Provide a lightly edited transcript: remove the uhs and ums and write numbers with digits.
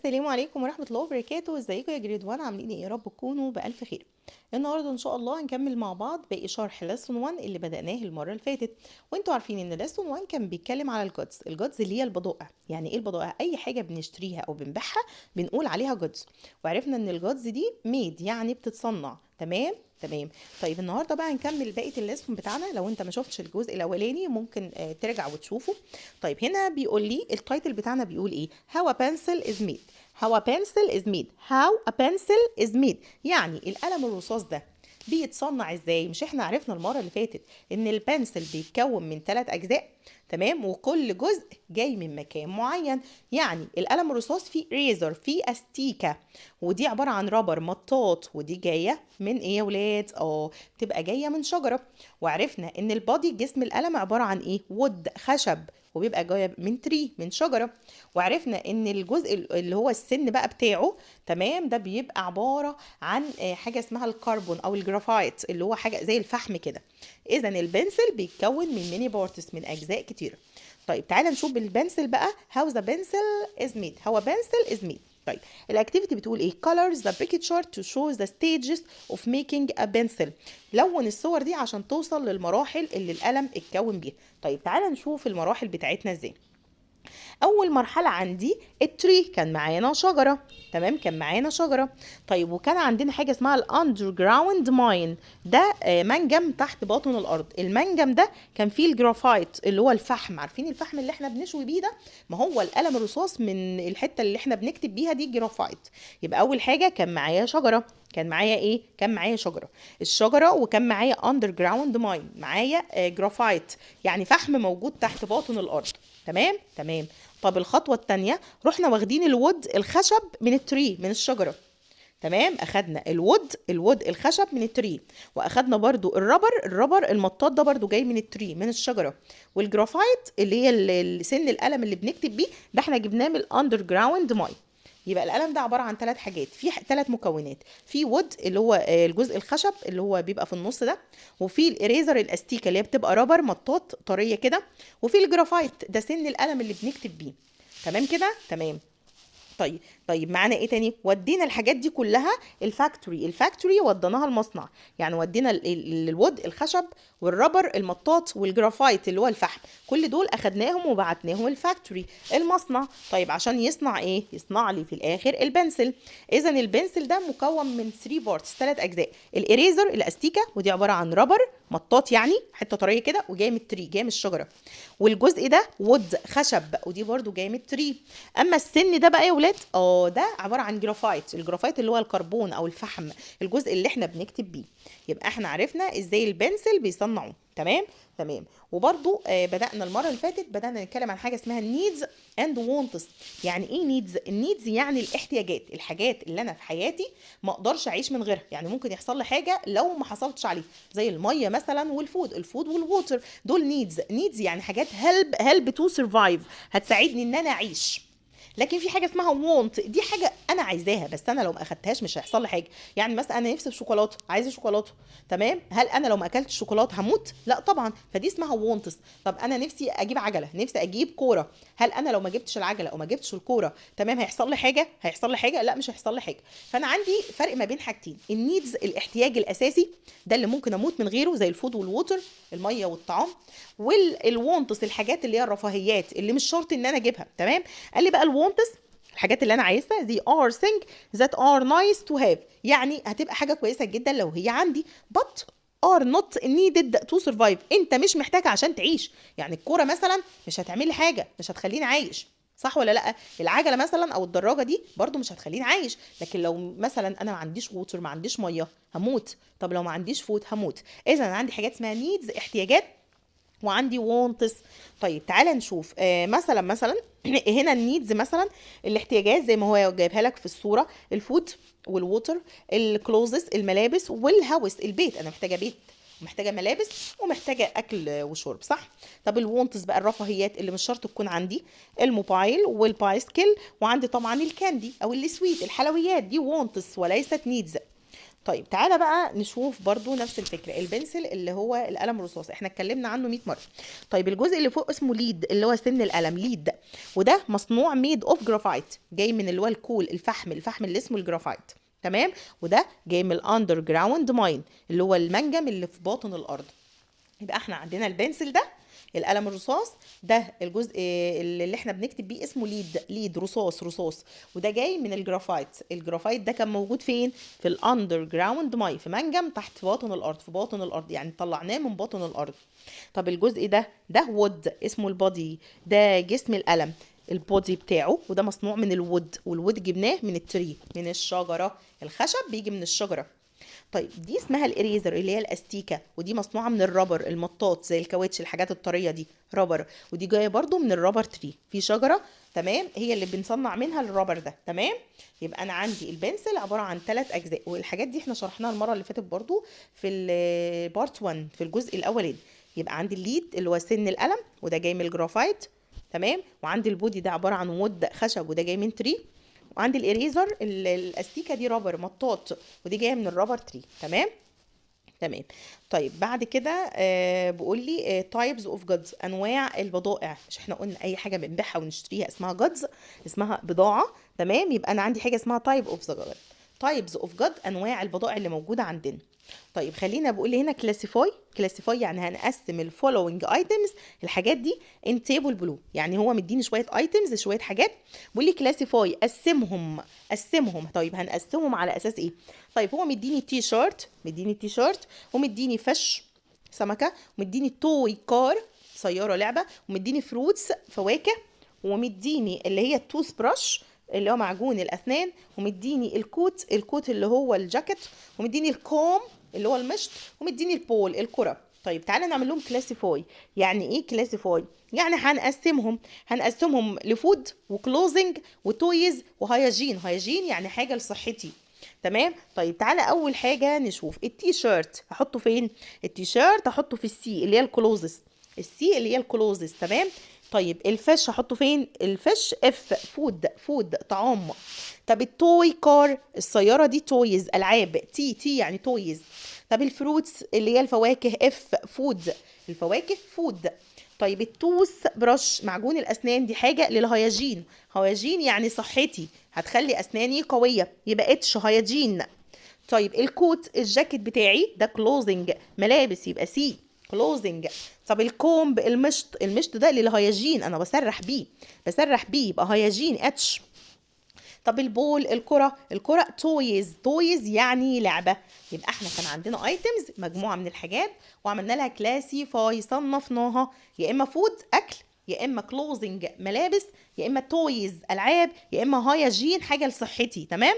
السلام عليكم ورحمة الله وبركاته. ازيكم يا grade 1؟ عاملين ايه؟ يا رب تكونوا بألف خير. النهارده ان شاء الله هنكمل مع بعض باقي شرح lesson 1 اللي بدأناه المرة اللي فاتت. وانتوا عارفين ان lesson 1 كان بيتكلم على ال goods. ال goods اللي هي البضائع. يعني ايه البضائع؟ اي حاجة بنشتريها او بنبيعها بنقول عليها goods. وعرفنا ان ال goods دي made، يعني بتتصنع. تمام. طيب النهارده بقى هنكمل بقية ال lesson بتاعنا. لو انت ما شفتش الجزء الاولاني ممكن ترجع وتشوفه. طيب هنا بيقول لي ال title بتاعنا بيقول ايه؟ how a pencil is made. how a pencil is made. how a pencil is made يعني القلم الرصاص ده بيتصنع ازاي. مش احنا عرفنا المرة اللي فاتت ان ال pencil بيتكون من 3 اجزاء؟ تمام. وكل جزء جاي من مكان معين. يعني القلم الرصاص فيه eraser، فيه استيكه، ودي عبارة عن rubber مطاط، ودي جاية من ايه يا ولاد؟ بتبقى جاية من شجره. وعرفنا ان ال body جسم القلم عبارة عن ايه؟ wood خشب، وبيبقى جاية من tree من شجره. وعرفنا ان الجزء اللي هو السن بقى بتاعه، تمام، ده بيبقى عبارة عن حاجة اسمها الكربون او الجرافايت اللي هو حاجة زي الفحم كده. اذا ال pencil بيتكون من many parts، من اجزاء كتيرة. طيب تعالى نشوف ال pencil بقى، how the pencil is made. how pencil is made. طيب ال activity بتقول ايه؟ colors the picture to show the stages of making a pencil. لون الصور دي عشان توصل للمراحل اللي القلم اتكون بيها. طيب تعالى نشوف المراحل بتاعتنا ازاي. اول مرحلة عندي ال tree، كان معانا شجره. تمام، كان معانا شجره. طيب وكان عندنا حاجة اسمها ال underground mine، ده منجم تحت باطن الارض. المنجم ده كان فيه الجرافايت اللي هو الفحم. عارفين الفحم اللي احنا بنشوي بيه ده؟ ما هو القلم الرصاص من الحتة اللي احنا بنكتب بيها دي جرافايت. يبقى اول حاجة كان معايا شجره. كان معايا ايه؟ كان معايا شجره، الشجره، وكان معايا underground mine، معايا جرافايت يعني فحم موجود تحت باطن الارض. تمام. طب الخطوة الثانية رحنا واخدين ال wood الخشب من ال tree من الشجره. تمام، اخدنا ال wood، ال wood الخشب من ال tree، واخدنا برضو ال rubber، ال rubber المطاط ده برضو جاي من ال tree من الشجره، والجرافايت اللي هي سن القلم اللي بنكتب بيه ده احنا جبناه من ال underground mine. يبقى القلم ده عبارة عن 3 حاجات، في 3 مكونات، في wood اللي هو الجزء الخشب اللي هو بيبقى في النص ده، وفي ال eraser الاستيكه اللي هي بتبقى rubber مطاط طرية كده، وفي الجرافايت ده سن القلم اللي بنكتب بيه. تمام كده؟ تمام. طيب معانا ايه تاني؟ ودينا الحاجات دي كلها ال factory. ال factory وديناها المصنع، يعني ودينا ال wood الخشب وال rubber المطاط والجرافايت اللي هو الفحم، كل دول اخدناهم وبعتناهم ال factory المصنع. طيب عشان يصنع ايه؟ يصنع لي في الاخر ال pencil. اذا ال pencil ده مكون من 3 parts، 3 اجزاء. ال eraser الاستيكه، ودي عبارة عن rubber مطاط يعني حتة طرية كده وجاية من ال tree جاية من الشجره، والجزء ده wood خشب ودي برده جاية من ال tree. اما السن ده بقى يا ولاد ده عبارة عن جرافايت، الجرافايت اللي هو الكربون او الفحم، الجزء اللي احنا بنكتب بيه. يبقى احنا عرفنا ازاي ال pencil بيصنعوه. تمام. وبرده بدأنا المرة اللي فاتت بدأنا نتكلم عن حاجة اسمها needs and wants. يعني ايه needs؟ ال needs يعني الاحتياجات، الحاجات اللي انا في حياتي ما اقدرش اعيش من غيرها، يعني ممكن يحصل لي حاجة لو ما حصلتش عليها، زي المية مثلا وال food، ال food وال water دول needs. needs يعني حاجات help to survive، هتساعدني ان انا اعيش. لكن في حاجة اسمها want، دي حاجة انا عايزاها بس انا لو ما اخدتهاش مش هيحصل لي حاجة. يعني مثلا انا نفسي في شوكولاته، عايزه شوكولاته، تمام، هل انا لو ما اكلتش شوكولاتة هموت؟ لا طبعا، فدي اسمها wants. طب انا نفسي اجيب عجله، نفسي اجيب كوره، هل انا لو ما جبتش العجلة او ما جبتش الكورة، تمام، هيحصل لي حاجة؟ هيحصل لي حاجة؟ لا مش هيحصل لي حاجة. فانا عندي فرق ما بين حاجتين، ال needs الاحتياج الاساسي ده اللي ممكن اموت من غيره زي ال food وال water المية والطعام، وال wants الحاجات اللي هي الرفاهيات اللي مش شرط ان انا اجيبها. تمام. قال لي بقى ال wants الحاجات اللي انا عايزها they are things that are nice to have، يعني هتبقى حاجة كويسة جدا لو هي عندي، but are not needed to survive، انت مش محتاجها عشان تعيش. يعني الكورة مثلا مش هتعمل لي حاجة، مش هتخليني عايش، صح ولا لا؟ العجلة مثلا او الدراجة دي برضو مش هتخليني عايش. لكن لو مثلا انا ما عنديش water، ما عنديش مية، هموت. طب لو ما عنديش food هموت. اذا انا عندي حاجات اسمها needs احتياجات، وعندي wants. طيب تعالى نشوف مثلا هنا ال needs مثلا الاحتياجات زي ما هو جايبها لك في الصورة، ال food وال water، ال clothes الملابس، وال house البيت. انا محتاجه بيت ومحتاجة ملابس ومحتاجة اكل وشرب، صح؟ طب ال wants بقى الرفاهيات اللي مش شرط تكون عندي، الموبايل وال bicycle، وعندي طبعا ال candy او ال sweet الحلويات، دي wants وليست needs. طيب تعالى بقى نشوف برضو نفس الفكرة، ال pencil اللي هو القلم الرصاص احنا اتكلمنا عنه 100 مرة. طيب الجزء اللي فوق اسمه lead اللي هو سن القلم lead، وده مصنوع made of graphite، جاي من اللي هو ال coal الفحم، الفحم اللي اسمه الجرافايت، تمام. وده جاي من ال underground mine اللي هو المنجم اللي في باطن الارض. يبقى احنا عندنا ال pencil ده القلم الرصاص ده الجزء اللي احنا بنكتب بيه اسمه lead، lead رصاص رصاص، وده جاي من ال graphite. ال graphite ده كان موجود فين؟ في ال underground mine، في منجم تحت باطن الارض، في باطن الارض يعني طلعناه من باطن الارض. طب الجزء ده، ده wood اسمه ال body، ده جسم القلم ال body بتاعه، وده مصنوع من ال wood، وال wood جبناه من ال tree من الشجرة، الخشب بيجي من الشجرة. طيب دي اسمها ال eraser اللي هي الاستيكه، ودي مصنوعة من ال rubber المطاط زي الكاوتش الحاجات الطريه دي rubber، ودي جاية برضو من ال rubber tree، في شجرة تمام هي اللي بنصنع منها ال rubber ده، تمام. يبقى انا عندي ال pencil عبارة عن 3 اجزاء، والحاجات دي احنا شرحناها المرة اللي فاتت برضو في ال part 1 في الجزء الاولاني. يبقى عندي ال lead اللي هو سن القلم وده جاي من الجرافايت، تمام، وعندي ال body ده عبارة عن wood خشب وده جاي من tree، وعندي ال eraser الاستيكه دي rubber مطاط ودي جاية من ال rubber tree، تمام تمام. طيب بعد كده بيقول لي types of goods، انواع البضائع. مش احنا قلنا اي حاجة بنبيعها ونشتريها اسمها goods، اسمها بضاعة، تمام. يبقى انا عندي حاجة اسمها type of the good، types of good انواع البضائع اللي موجودة عندنا. طيب خلينا بقول لي هنا classify، classify يعني هنقسم ال following items الحاجات دي in table below، يعني هو مديني شوية items شوية حاجات بيقول لي classify قسمهم، قسمهم. طيب هنقسمهم على اساس ايه؟ طيب هو مديني تي شيرت، مديني تي شيرت، ومديني fish سمكة، ومديني toy car سيارة لعبه، ومديني fruits فواكه، ومديني اللي هي ال toothbrush اللي هو معجون الاسنان، ومديني ال coat، ال coat اللي هو الجاكيت، ومديني ال comb اللي هو المشط، ومديني ال ball الكرة. طيب تعالى نعمل لهم classify. يعني ايه classify؟ يعني هنقسمهم، هنقسمهم ل food و clothing و toys و hygiene. hygiene يعني حاجة لصحتي، تمام. طيب تعالى اول حاجة نشوف التي شيرت هحطه فين؟ التي شيرت هحطه في ال C اللي هي ال clothes، ال C اللي هي ال clothes، تمام. طيب ال fish هحطه فين؟ ال fish F food، food طعام. طب ال toy car السيارة دي toys العاب، T T يعني toys. طب ال fruits اللي هي الفواكه F food، الفواكه food. طيب ال toothbrush معجون الاسنان دي حاجة لل hygiene، hygiene يعني صحتي هتخلي اسناني قوية، يبقى H hygiene. طيب ال coat الجاكيت بتاعي ده clothing ملابس، يبقى C clothing. طب ال comb المشط، المشط ده لل hygiene انا بسرح بيه، بسرح بيه يبقى hygiene H. طب ال ball الكرة، الكرة toys، toys يعني لعبة. يبقى احنا كان عندنا items مجموعة من الحاجات وعملنا لها classify صنفناها، يا اما food اكل، يا اما clothing ملابس، يا اما toys العاب، يا اما hygiene حاجة لصحتي، تمام.